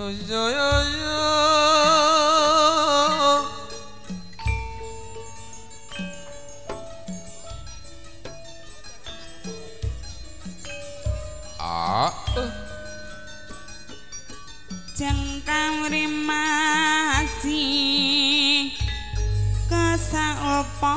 Yo yo yo. Ah. Jengkang rimasi kesaupama.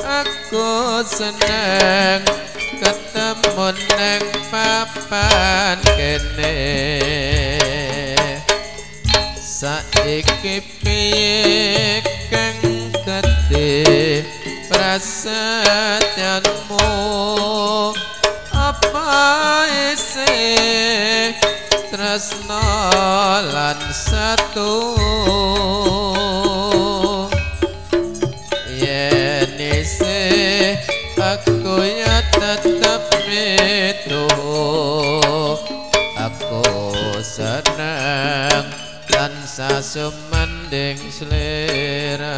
Aku seneng ketemu neng papan kene. Saiki piye kang dadi prasetyanmu, apa isih tresno lan satu? Yen isih aku ya tetep mituhu, aku seneng tansah sumandhing sliramu.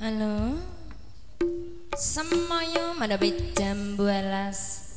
Halo, semoyo madhapi jam 12.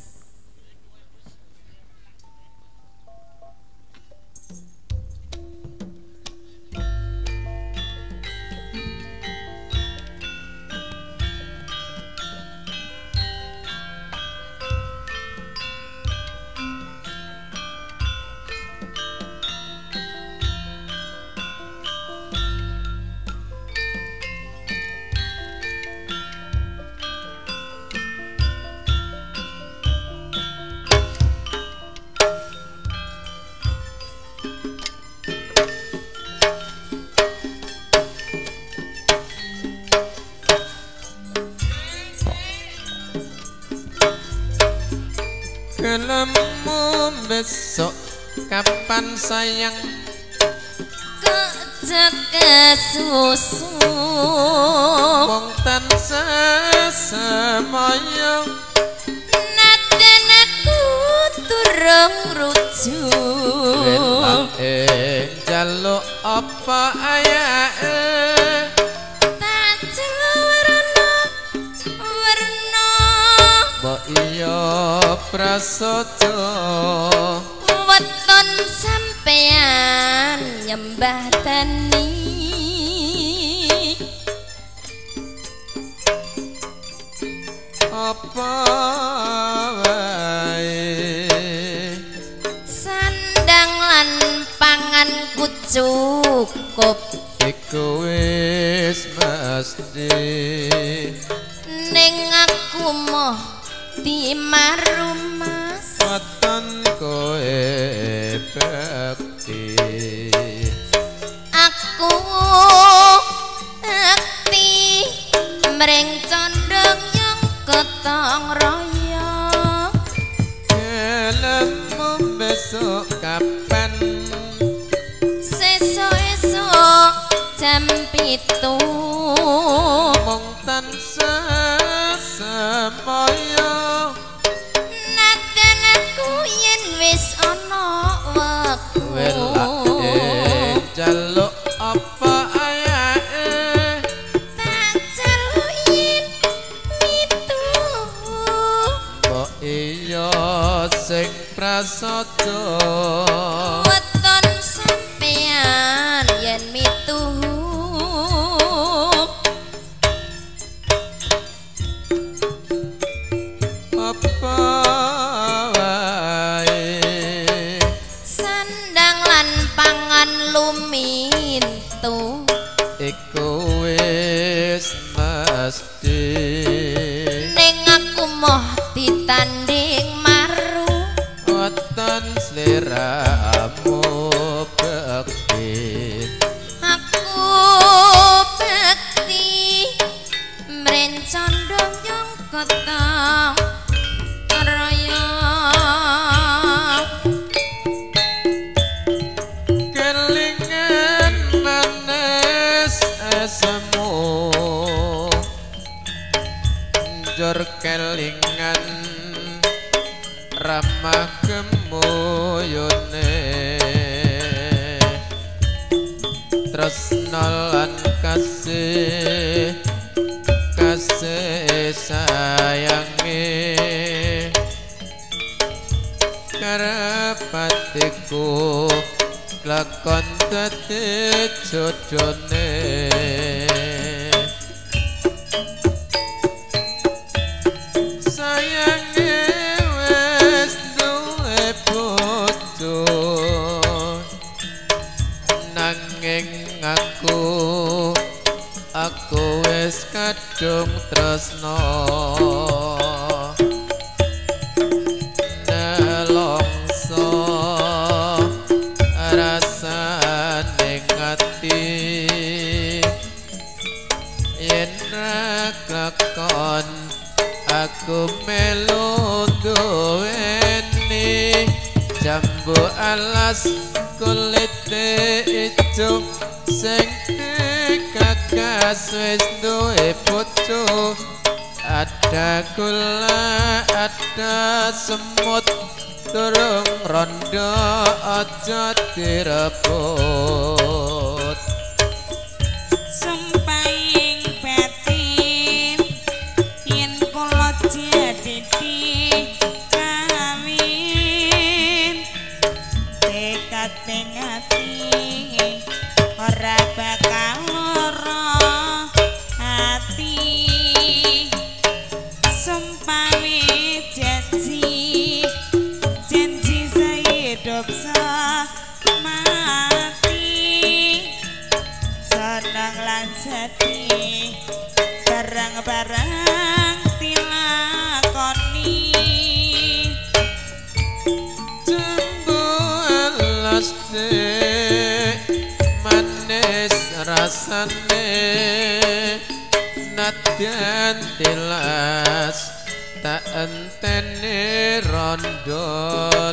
Kelemmu besok kapan sayang? Kejek kesusu mung tansah semaya, nadan aku turung rujuk. Welake njaluk apa ayake, tak celuk werna werna. Mbok iya prasaja weton sampean nyembah tani. Apa wae sandang lan panganku cukup, iku wis mesti. Ning aku moh dimaru mas, weton kowe bekti. Aku bekti mring condong yang ketong raya. Kelemmu besok kapan? Sesuk esuk jam 7. Mung tansah semaya, nadan aku yen wis ana wektu. Welake njaluk apa ayake, tak jaluk yen mituhu. Mbok iya sing prasaja weton sampean yen mituhu. Apa wae sandang lan pangan lumintu, iku wis mesti. Ning aku moh ditanding maru, weton sliramu bekti. Aku bekti mring condong yang ketong raya. Kelingan manis esemu, njur kelingan ramah gemuyune. Tresna lan kasih, kasih sayange, karepatiku lakon dadi jodone. Sayange wis duwe bojo, nanging aku tresno nelongso rasane ati yen ra klakon aku melu duweni jambu alas kulite ijo sing dikagas wis duwe bojo. Ada gula ada semut durung rondo aja direbut. Sumpahing batin yen kula jadi kawin tekad ning ati ora bakal lara ati. Sumpahe janji janji sehidup semati seneng lan sedih bareng-bareng dilakoni. Jambu alas manis rasane nadyan tilas tak enteni rondone.